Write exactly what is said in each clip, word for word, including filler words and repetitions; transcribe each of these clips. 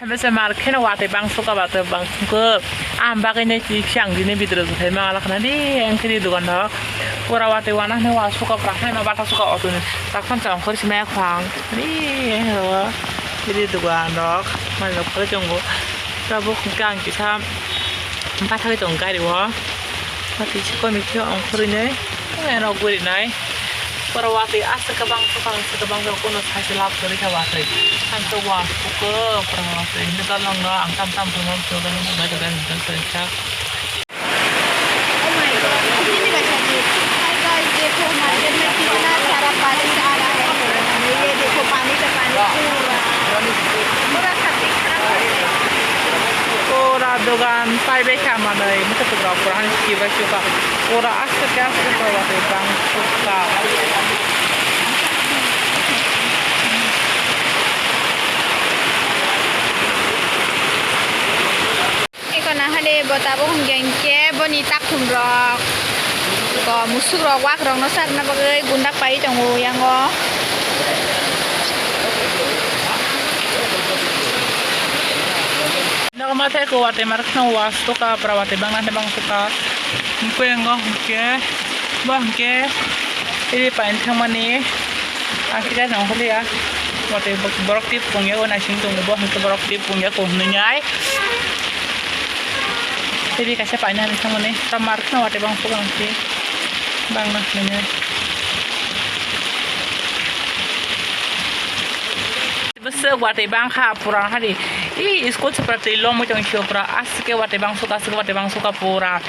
Bese mar kheno watwi bang suka, watwi bang suka. Am bagwi nei twi khe ang dini bidro juthai ma ala khna di, ang khe di dugan rok. Pura watwi wana hwnwi wa suka, pura hai ma bata suka auto ni. Tak phang chong khor si ma ya khwang. Di, ro. Di dugan rok. Mai rok khore chongo. Tabuk hwnkhe ang kisa bathagwi tongo gari o. Watwi se komi khe ongkhorwi nai, eno guri nai. Pura watwi aswk kwbang, kwbang aswk kwbang, kono saise lab kwrwi kha watwi. Ang to wa suko, pura watwi. Hinwi dalong no ang tam tam phano suko, nang bai bai bai bai bai. Oh my God, कितनी बचा दी? Hi guys, देखो मार्केट में कितना सारा बारिश आ रहा है। ये देखो पानी का पानी पूरा, पूरा सब दिख रहा है। Pura dogan pai bai kha manwi, mwkhwtwk rok pura hani ski bai chuka. Pura aste khe aste pura watwi bang sukha. Eko nahade bo tabuk hwnkhe hwnkhe boni takthum rok, ko musuk rok wak rok no sakna bagwi gundak pai tongo yango. Nogo mathai ko watwi mar kheno wa suka, pura watwi bangna de bang suka. Hwnkhe yango hwnkhe, bo hwnkhe, iri paini thangmani, ang khe nang holiya. Watwi borok tip pungya, o naising tongo, bo hwnkhe borok tip pungya, kung nwngnai. Iri kaisa paini hani thangmani, ta mar kheno watwi bang suka hwnkhe, bangna hwnwi. Bwswk watwi bangkha pura hari. I school se pura twi lomwi tong sio pura. Aswk khe watwi bang suka, aswk khe watwi bang suka pura.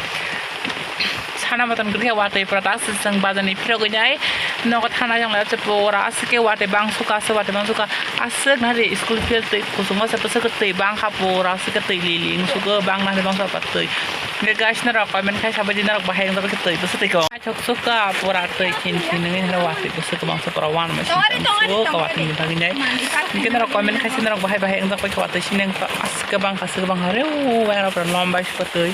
Sana matan kwrwi khe watwi pura. Ta aswk chwng bazar ni phirogwi nai. Nogo thana yang lai pura. Aswk khe watwi bang suka, aswk watwi bang suka. Aswk nari school field twi kuchungo se bwswk khe twi bangkha pura. Aswk khe twi li li wng sugo bang nari bang suka twi. Hwnkhe guys norok comment khai sabai di norok bahai wng twi bwswk twi ko. Thok suka pura twi khin khin nini hwnwi watwi bwswk kwbang se pura wan machine tong suka watwi ni bagwi nai. Hwnkhe norok comment khai se norok bahai bahai wng twi watwi sini wng twi aswk kwbang aswk kwbang hwnwi wng twi lom bai suka twi.